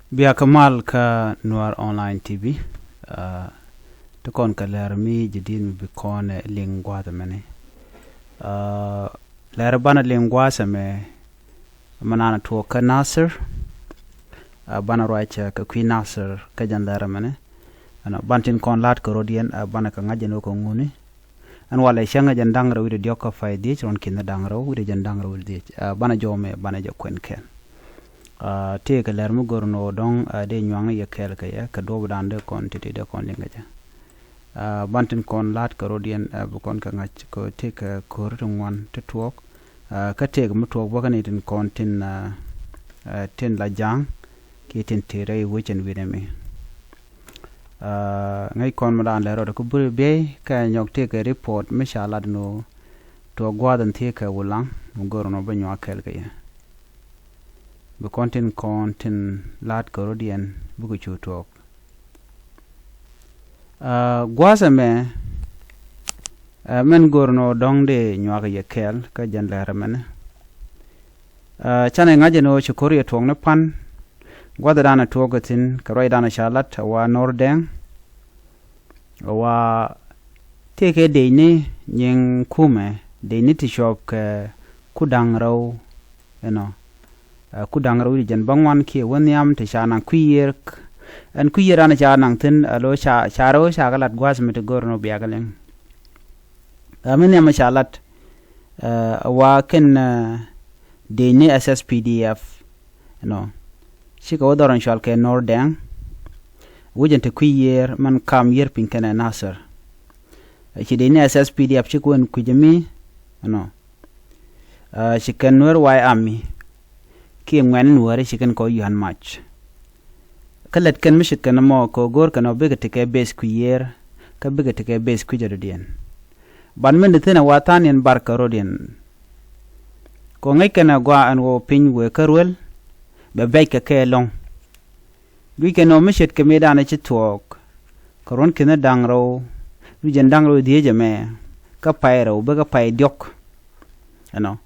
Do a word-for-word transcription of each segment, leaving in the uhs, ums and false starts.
Bia kɛ mal kä Nuɛr Online T V. Ah, ti kɔn kɛ lɛr mi jadid mi bi kɔn ɛ liŋ gua̱a̱th ɛmɛni. Ah, lɛr banɛ liŋ gua̱a̱th ɛmɛ, mɛ naan tuɔɔk kä Nasir. Ah, banɛ ruac kɛ kui̱ Nasir kä jɛn lɛr ɛmɛni. Ɛnɔ, ban tin kɔn la̱t kɛ rɔ̱diɛn, ah, banɛ kɛ ŋa̱c jɛn wä kɛ ŋuni. Ɛn walɛ cäŋ ɛ jɛn da̱ŋ rɛw wi̱cdɛ diɔ̱k kä pay dhiec, ruɔ̱n ki̱n da̱ŋ rɛw wi̱cdɛ jɛn da̱ŋ rɛw wi̱cdɛ dhiec. Ah, banɛ jɔw mɛ, banɛ jɛ kuɛn kɛn. Ah, tëëkɛ lɛr mi go̱r ni ɣöö dɔ̱ŋ, ah, dee nyuaŋni yɛ kɛɛl kɛ yɛ, kɛ duɔ̱ɔ̱pdan dee kɔn ti̱ti̱ dee kɔn liŋ kɛ jɛ. Ah, ban tin kɔn la̱t kɛ rɔ̱diɛn, ah, bi kɔn kɛ ŋa̱c kɛ tëëkɛ ko̱r ti ŋuan ti tuɔɔk. Ah, kä tëëkɛ mi tuɔɔk bä kä ni tin kɔn tin, ah, ah, tin la ja̱a̱ŋ kiɛ tin tëë rɛy wecɛn wi̱nɛ mi. Ah, ŋäc kɔn mi daan lɛ rɔɔdɛ kä buri biey kɛ nyɔk tëëkɛ report mi ca lat ni ɣöö tuɔɔk gua̱a̱th in thiee kɛ Wulaŋ mi go̱r ni ɣöö bä nyuak kɛɛl kɛ yɛ. Bi kɔn tin kɔn tin la̱t kɛ rɔ̱diɛn bikɛ cu tuɔɔk. Ah, gua̱a̱th ɛmɛ, ah, mɛn go̱r ni ɣöö dɔ̱ŋ dee nyuak yɛ kɛɛl kä jɛn lɛr ɛmɛni. Ah, canɛ ŋa̱c jɛ ni ɣöö ci ko̱r yɛ tuɔɔk ni pan. Gua̱thdan ɛ tuɔɔk kɛ thi̱n kɛ ruacdan ca lat ɛ wa Nor Dɛŋ. Ɛ wa tëëkɛ decni nyiŋ kumɛ, decni ti cuɔp kɛ ku da̱ŋ rɛw, you know. Ah, ku da̱ŋ rɛw wi̱cdɛ jɛn bäŋuan kiɛ wä nhiam ti ca naŋ kui̱ yiër. Ɛn kui̱ yiër an ca naŋ thi̱n, alo ca, ca rɛw ca kɛ lat gua̱a̱th mi ti go̱r ni ɣöö bia kɛ liŋ. Ah, mi nhiam ca lat, ah, ɛ wa kɛn, ah, decni S S P D F, you know. Cikɛ wä dhɔr in cual kɛ Nor Dɛŋ. Wecdɛ ti kui̱ yiër mɛn kam yiër piny kɛnɛ Nasir. Ci decni S S P D F cikɛ wä in kui̱c mi, you know. Ah, ci kɛn Nuer White Army kiɛ ŋuɛ̈tni Nuääri ci kɛn kɔ yuan mac. Kä lät kɛn mi ce̱tkɛ nɔmɔ kɛ ɣöö go̱o̱rkɛ nɔ bikɛ tekɛ base kui̱ yiër, kä bikɛ tekɛ base kui̱c ɛ dɔ̱diɛn. Ban min di thi̱n ɛ wa tha̱a̱ŋ niɛn bar kɛ rɔ̱diɛn. Kɛ ɣöö ŋäc kɛn ɛ gɔaa ɛn ɣöö piny wëë kä ruel, bɛ bɛ̈c kɛ kɛ ɛlɔ̱ŋ. Guic kɛn ɣöö mi ce̱tkɛ mëëdan ɛ ci thuɔɔk kɛ ruɔ̱n ki̱n da̱ŋ rɛw wi̱cdɛ jɛn da̱ŋ rɛw dhiec ɛmɛ kä pay rɛw bä kä pay diɔ̱k. Ɛnɔ.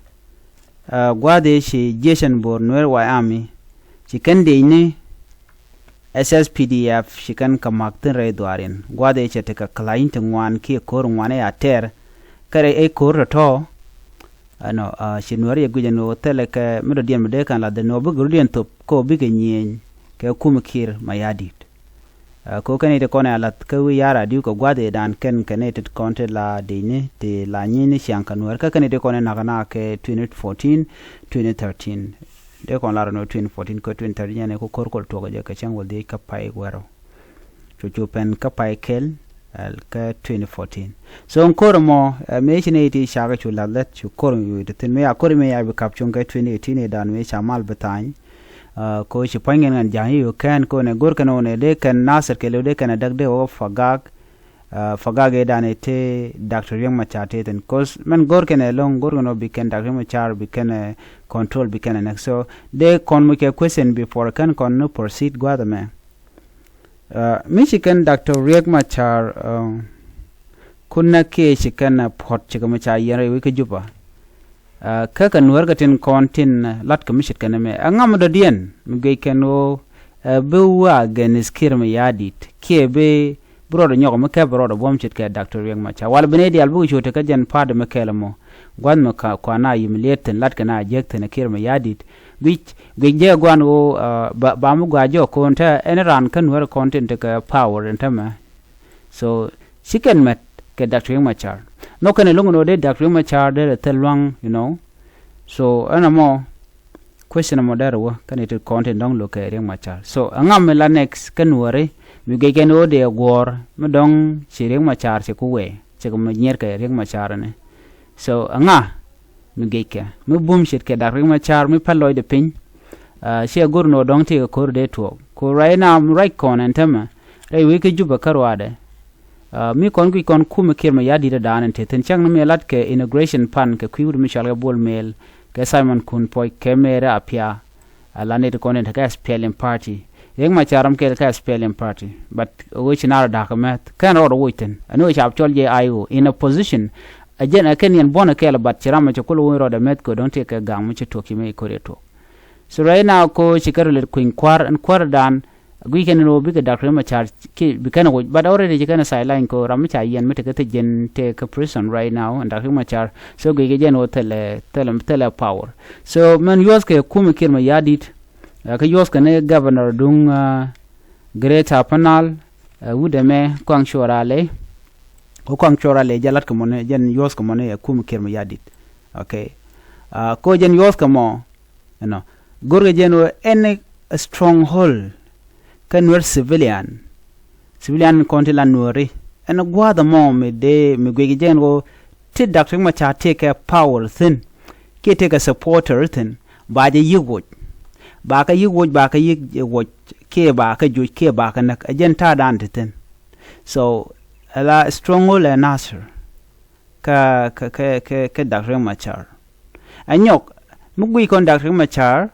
Ah, gua̱a̱th ëë ci jiecɛn bo̱o̱r Nuer White Army ci kɛn decni S S P D F ci kɛn kɛ ma̱k thi̱n rɛy dhuaarin. Gua̱a̱th ëë cɛ tekɛ kɛ la̱ny ti ŋuan kiɛ ko̱r ŋuan ëë a tɛɛr. Kä rɛy ëë ko̱r tɔ̱tɔ̱. Ɛnɔ, ah, ci Nuääri yɛ guic ɛn ɣöö thilɛ kɛ mi dɔ̱diɛn mi dee kɛn lath ɛn ɣöö bikɛ rɔ̱diɛn thop kä ɣöö bikɛ nyieny kɛ kum Kiir Mayardit. Ah, kɛ ɣöö kɛn i̱ ti kɔn ɛ a lath kä wi̱i̱ ya̱r a di̱w kɛ gua̱th ëë dan kɛn kɛn i̱ ti kɔn ti la decni ti la nyieyni ciaŋ kɛ Nuäär kä kɛn i̱ ti kɔn ɛ na̱k na kɛ twenty fourteen, twenty thirteen. Dee kɔn lar ɛn ɣöö twenty fourteen kɛ twenty thirteen ɛn ɛ kɛ ko̱r kɔl tuɔk ɛ jɛ kɛ cäŋ wäl dhiec kä pay wärä. Cu cu pɛn kä pay kɛl, ah, kä twenty fourteen. So ɛn ko̱r ɛmɔ, ah, mëë ci nɛy ti cakɛ cu lath lät cu ko̱r ɛmɔ cu ti thi̱n mëë a ko̱r ɛmɔ a bi kap cuŋ kɛ twenty eighteen ëë dan mëë ca mal bi tha̱a̱ny. Ah, kɛ ɣöö ci pua̱ny kɛn ŋän ja̱a̱ŋ i̱ ɣöö kɛn kɛ ɣöö nɛ go̱r kɛn ɣöö nɛ dee kɛn Nasir kɛɛliw dee kɛn ɛ däk dee wä Fagak. Ah, Fagak ëë dan ëë te Doctor Riek Machar te thi̱n. Cause mɛn go̱r kɛn ɛlɔ̱ŋ go̱r kɛn ɣöö bi kɛn Doctor Riek Machar bi kɛn ɛ control bi kɛn ɛ näk. So dee kɔn muc kɛ question before kɛn kɔn ni proceed gua̱a̱th ɛmɛ. Ah, mi ci kɛn Doctor Riek Machar, ah, kun nɛ kiɛ ci kɛn, ah, puɔ̱t cikɛ mi ca yiɛn rɛy wec kä Juba. Ah, kä kɛ Nuäär kɛ tin kɔn tin, ah, lat kɛ mi ce̱tkɛ nɛmɛ. Ɛŋa mi dɔ̱diɛn mi guic kɛn ɣöö, ah, bi wä against Kiir Mayardit kiɛ bi, bi rɔɔdɛ nyɔk mi kɛp rɔɔdɛ buɔ̱m ce̱tkɛ Doctor Riek Machar. Wal bi nɛy diaal bikɛ cu te kä jɛn party mi kɛl ɛmɔ. Gua̱th mi ka kuan a humiliate thi̱n lat kɛn a jiäk thi̱n ɛ Kiir Mayardit. Guic, guic jɛ gua̱n ɣöö, ah, ba, ba mi gua̱a̱ jɔk kɔn te ɛn raan kä Nuäär kɔn tin tekɛ power ɛn tämɛ. So ci kɛn mɛt kɛ Doctor Riek Machar. Nhɔk kɛn ɛlɔ̱ŋ ɛn ɣöö dee Doctor Riek Machar dee rɛ thil lua̱ŋ, you know. So ɛn ɛmɔ question ɛmɔ dee rɛ wä kɛn i̱ ti kɔn tin dɔ̱ŋ lo̱k kɛ Riek Machar. So ɛŋa mi la next kä Nuääri mi guic kɛn ɣöö dee guɔ̱ɔ̱r mi dɔ̱ŋ ci Riek Machar ci ku wee cikɛ mi nyier kɛ Riek Machar ɛnɛ. So ɛŋa mi guic kɛ mi bum ce̱tkɛ Doctor Riek Machar mi päl lɔcdɛ piny. Ah, ciɛ go̱r ni ɣöö dɔ̱ŋ tëëkɛ ko̱r dee tuɔɔk. Ku right now mi ruac kɔn ɛn tämɛ rɛy wec kä Juba kä ruaadɛ. Ah, mi kɔn guic kɔn kumɛ Kiir Mayardit ɛ da̱a̱n ɛn te thi̱n cäŋ ni mi ɛ lat kɛ inauguration pan kɛ kui̱ wut mi cɔal kɛ Bol Mel kɛ Simon Kun Puɔc kɛ Mɛɛri Apia. A la nɛy ti kɔn in te kä S P L M party. Riek Machar ram kɛl kä S P L M party. But ɣöö ci nar da̱a̱k kɛ mɛth kɛn rɔɔdɛ woc thi̱n ɛn ɣöö ca cɔl jɛ I O in opposition. Ɛ jɛn ɛ kɛn yɛn buɔ̱n ɛ kɛɛl, but ci ram ɛ cɛ kul wä rɔɔdɛ mɛth kɛ dɔ̱ŋ tëëkɛ gaŋ mi ci tuɔk ci mi ko̱r yɛ tuɔk. So right now ko ci kɛ rɛ lɛ kuny kua̱r ɛn kua̱r dan guic kɛn ni rɔ bikɛ Doctor Riek Machar ki bi kɛn woc, but already ci kɛn sideline ko ram mi ca yɛn mi tekɛ thiec jɛn tekɛ prison right now ɛn Doctor Riek Machar. So guic kɛ jɛn wä thilɛ thilɛ thilɛ power. So mɛn yuɔth kɛ kumɛ Kiir Mayardit, ɛ, kɛ yuɔth kɛ ni governor duŋ, ɛ, Greater Upper Nile, ɛ, wut ɛmɛ Kɔaŋ Cuɔl Raley. Ko Kɔaŋ Cuɔl Raley jɛ lat kɛ mɔni, jɛn yuɔth kɛ mɔni ɛ kumɛ Kiir Mayardit. Okay. Ɛ, ko jɛn yuɔth kɛ mɔ, you know, go̱rkɛ jɛn wä any stronghold kä Nuer civilian, civilian kɔn ti la Nueri. Ɛn gua̱a̱th ɛmɔ mi dee mi guic jɛn wä ti Doctor Riek Machar tekɛ power thi̱n kiɛ tekɛ supporter thi̱n, ba jɛ yi̱k woc. Ba kɛ yi̱k woc, ba kɛ yi̱k woc kiɛ ba kɛ juc kiɛ ba kɛ näk. Ɛ jɛn ta̱a̱ dan ti thi̱n. So ɛ la stronghold ɛ Nasir kä kä kä kä kä Doctor Riek Machar. Ɛ nyɔk mi guic kɔn Doctor Riek Machar,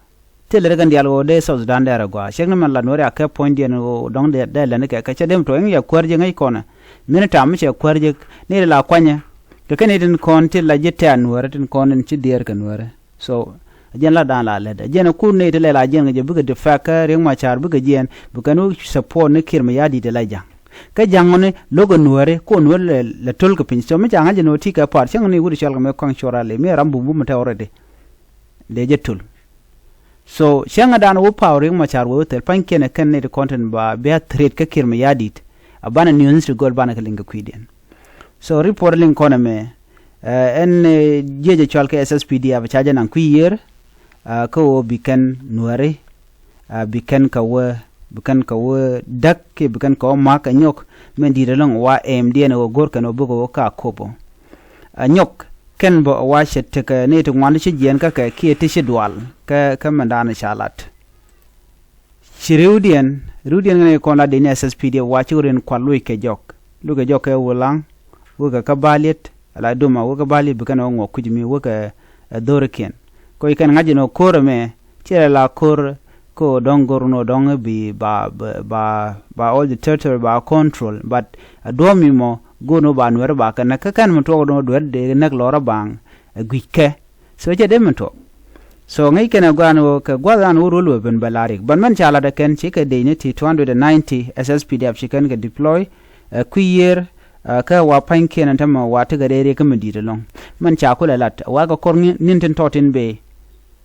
thilɛ ri kɛn diaal ɣöö dee South Sudan dee rɛ gɔaa. Cɛk ni mɛn la Nuɛri a kɛ puɔ̱nydɛ ni ɣöö dɔ̱ŋ dee lɛn ni kɛ kɛ cɛ dem tuɔ̱ŋ yɛ kuäär jɛ ŋäc kɔnɛ. Min tam mi cɛ kuäär jɛ ni ri la kuanyɛ kɛ kɛn itin kɔn ti la ji̱ tɛ̈r Nuɛri tin kɔn in ci diɛɛr kɛ Nuɛri. So jɛn la da̱a̱n la lɛt jɛn kur ni ti lɛ la jɛn kɛ jɛ bikɛ defect kä Riek Machar bikɛ jiɛn bikɛ ni support ni Kiir Mayardit la ja̱ŋ. Kä ja̱ŋ ŋɔni lo̱k ɛ Nuɛri ko Nuɛri lɛ lɛ töl kɛ piny. So mi ca ŋa̱c jɛ ni ɣöö ti kɛ part cäŋ ni wut cɔal kɛ mɛ Kɔaŋ Cuɔl Raley mi ram bum bum tɛ already. Dee jɛ tul. So cäŋ ɛ dan wä power Riek Machar wee wä thil pa̱ny kiɛn ɛ kɛn ni ti content ba bia threat kä Kiir Mayardit. A banɛ news ti göl banɛ kɛ liŋ kɛ kui̱diɛn. So report liŋ kɔn ɛmɛ, ɛ, ɛn, ɛ, jiɛc ɛ cɔal kɛ S S P D F ca jɛ naŋ kui̱ yiër, ɛ, kä ɣöö bi kɛn Nuɛri, ɛ, bi kɛn kɛ wä, bi kɛn kɛ wä däk kiɛ bi kɛn kɛ wä ma̱k ɛ nyɔk. Min di̱i̱t ɛlɔ̱ŋ wa ɛmdiɛn ɛ ɣöö go̱r kɛn ɣöö bikɛ wä ka kopo. Ɛ nyɔk kɛn bä wa cɛ tekɛ ni ti ŋuan ti ci jiɛɛn kä kɛ kiɛ ti ci dual kä kä mɛndan ca lat. Ci riwdiɛn, riwdiɛn ŋäni kɔn la dee ni S S P D F wa ci rin kual luc kɛ jɔk. Luc kɛ jɔk kɛ Wulaŋ, wekɛ kä Baliet, ala Duma, wekɛ Baliet bi kɛn ɔ ŋuɔk kuc mi wekɛ, ɛ, dhorikiɛn. Kɔ ci kɛn ŋa̱c jɛ ni ɔ ko̱r ɛmɛ, ci rɛ la ko̱r kɛ ɔ dɔ̱ŋ go̱r ni ɔ dɔ̱ŋ bi ba, ba, ba, ba all the territory ba control. But, ɛ, duɔ̱ɔ̱p mi mɔ go̱r ni ɔ ba Nuɛri ba kɛ näk kä kɛn mi tuɔk ni ɔ duer dee näk lɔrä baŋ, ɛ, gui̱c kɛ. So cɛ dee min tuɔk. So ŋäc kɛn ɛ gua̱a̱n ɣöö kɛ gua̱th an wä ruɔl wee ben bɛ la̱r yik. But mɛn ca lat ɛ kɛn ci kɛ dec ni ti two hundred and ninety S S P D F ci kɛn kɛ deploy, ɛ, kui̱ yiër, ɛ, kä wa pa̱nykiɛn ɛn tämɛ wa tekɛ rɛy riɛk kä mi di̱i̱t ɛlɔ̱ŋ. Mɛn ca kulɛ lat wa kɛ kɔr ŋi̱n tin tɔ̱ tin bëë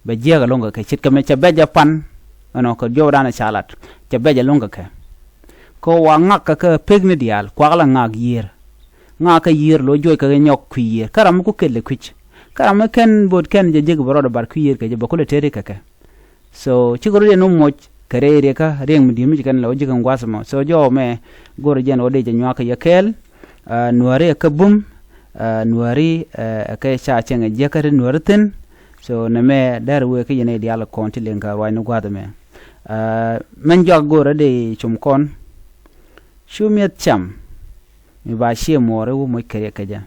bɛ jiääk ɛlɔ̱ŋ kɛ kɛ ce̱tkɛ mɛ cɛ bɛc ɛ pan. Ɛnɔ kɛ jɔwdan ɛ ca lat cɛ bɛc ɛlɔ̱ŋ kɛ kɛ. Kɛ wa ŋak kɛ kɛ pek ni diaal kuak la ŋak yiër. Ŋakä yiër lo̱ juɔc kɛ kɛ nyɔk kui̱ yiër kä ram mi ku kel ɛ kui̱c. Kä ram mi kɛn bo̱o̱t kɛn jɛ jek bɛ rɔɔdɛ bar kui̱ yiër kɛ jɛ bɛ kulɛ teri kɛ kɛ. So cikɛ rot yɛn wä moc kɛ rɛy riɛkä riɛŋ mi di̱i̱t mi ci kɛn lɛ wä ji̱ kɛn gua̱th ɛmɔ. So jɔw mɛ go̱rɛ jɛn wä dee jɛ nyuak kɛ yɛ kɛɛl. Ɛ, Nuääri ɛ kä bum. Ɛ, Nuääri, ɛ, ɛ kɛ ca cɛŋ ɛ jiäkä ti Nuääri thi̱n. So nɛ mɛ dɛr wee kä yɛn ɛ diaal kɔn ti liŋ kɛ ruac ni gua̱th ɛmɛ. Ɛ, mɛn juak go̱rɛ dee cum kɔn. Cu mi̱eth cam mi ba ciɛ muɔɔri wä moc kɛ riɛk kɛ jɛ.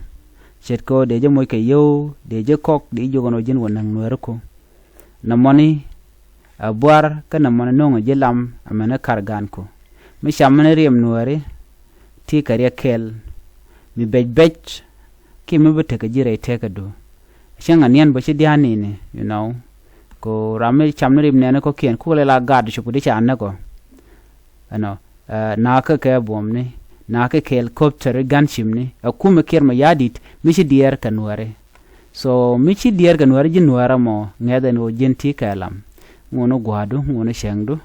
Ce̱tkɛ ɣöö dee jɛ moc kɛ yio̱w dee jɛ kɔk dee jiök ɛn ɣöö ji̱n wä näk Nuääri ku. Nɛ mɔni ɛ buar kä nɛ mɔni no̱o̱ŋɛ ji̱ lam ɛmɛni kar ga̱a̱n ku. Mi cam mini riɛm Nuääri ti kɛ riɛk kɛl mi bɛc bɛc kiɛ mi bi tekɛ ji̱ rɛy tëkädu. Cäŋ aniɛn bä ci dia̱a̱n nini, you know. Ku ram mi cam ni riɛm nɛɛni kɔ̱kiɛn kukɛ lɛ la gaat cop kɛ di ca näk ɔ. Ɛnɔ, ɛ, naakä kɛ buɔ̱mni, naakä kɛ helicopter i̱ gunshipni, ɛ kumɛ Kiir Mayardit mi ci diɛɛr kɛ Nuääri. So mi ci diɛɛr kɛ Nuääri ji̱ Nuäär ɛmɔ ŋɛ̈th ɛn ɣöö ji̱n ti kɛ lam. Ŋuni gua̱a̱du, ŋuni cäŋdu.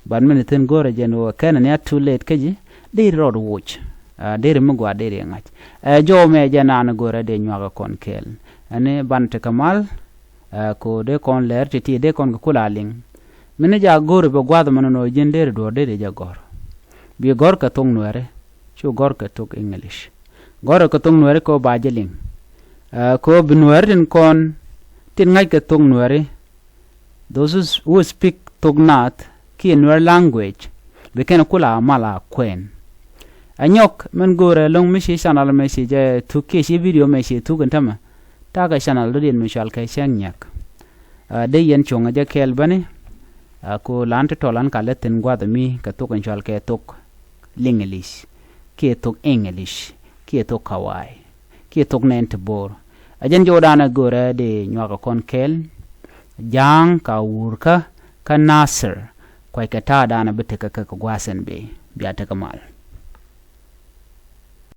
But mini thi̱n go̱rɛ jɛn ɣöö kɛn ni a too late kä ji̱, deri rɔɔd woc. Ɛ, deri mi gua̱a̱ deri ŋa̱c. Ɛ, jɔw mɛ jɛ naan go̱rɛ dee nyuak ɛ kɔn kɛɛl. Ɛn ni ban tekɛ mal, ɛ, ko dee kɔn lɛr ti̱ti̱ dee kɔn kɛ kula liŋ. Mini ja go̱r bɛ gua̱th mɛ nɔnɔ ji̱n deri duɔ̱r deri jɛ gɔ̱r. Bi gɔ̱r kɛ thok Nuääri, cu gɔ̱r kɛ thok English. Gɔ̱r kɛ thok Nuääri kɛ ɣöö ba jɛ liŋ. Ɛ, kɛ ɣöö bi Nuääri tin kɔn tin ŋa̱c kɛ thok Nuääri. Those who s-, who speak thok naath kiɛ Nuer language bi kɛn kula mal a kuɛn. Ɛ nyɔk mɛn go̱o̱rɛ lo̱ŋ mi ci channel mɛ ci jɛ thuk kiɛ ci video mɛ ci thuk in tämɛ. Takɛ channel dɔ̱diɛn mi cual kɛ cäŋ nyiak. Ɛ, dee yɛn cuɔ̱ŋ ɛ jɛ kɛɛl bäni. Ɛ, ku lan ti tɔl an ka lɛ thi̱n gua̱th mi kɛ thok in cual kɛ thok Liŋilic kiɛ thok English kiɛ thok Kawaii kiɛ thok nɛn ti bo̱o̱r. Ɛ jɛn jɔwdan ɛ go̱o̱rɛ dee nyuak ɛ kɔn kɛɛl. Ja̱a̱ŋ ka wurkä kä Nathir, kuackɛ ta̱a̱ da̱a̱n a bi tekɛ kɛ kɛ gua̱a̱th ɛn bëë. Bia tekɛ mal.